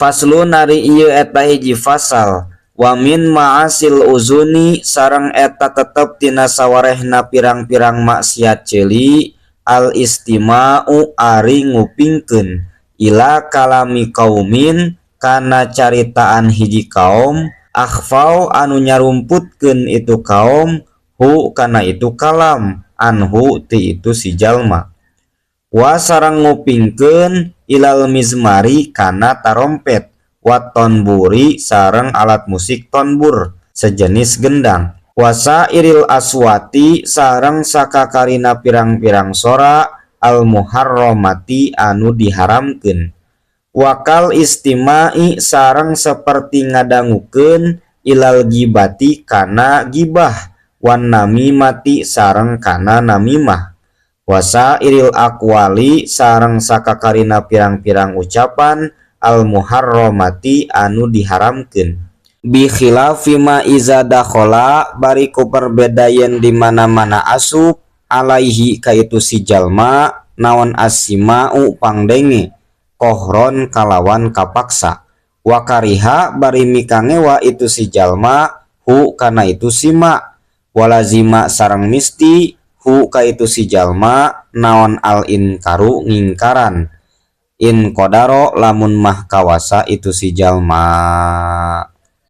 Faslun ari ieu eta hiji fasal. Wa min ma'asil uzuni sareng eta tetep tina sawarehna pirang-pirang maksiat ceuli al istima'u ari ngupingkeun ila kalami kaumin kana caritaan hiji kaum akhfau anu nyarumputkeun itu kaum hu kana itu kalam anhu ti itu si jalma wa sareng ngupingkeun ilal mizmari kana tarompet wa tonburi sareng alat musik tonbur sejenis gendang wa sairil aswati sareng sakakarina pirang-pirang sora al muharramati anu diharamkeun wa kal istima'i sareng saperti ngadangukeun ilal gibati kana gibah wan namimati sareng kana namimah wa sairil aqwali sareng sakakarina pirang-pirang ucapan al muharramati anu diharamkeun bi khilafi ma iza dakhala bari ku perbeda yen di mana-mana asup alaihi ka itu si jalma naon as-sima'u pangdenge kohron kalawan kapaksa wa kariha bari mikangewa itu si jalma hu kana itu sima walazima sareng misti hu ka itu si jalma naon al inkaru ngingkaran in qadaro lamun mah kawasa itu si jalma.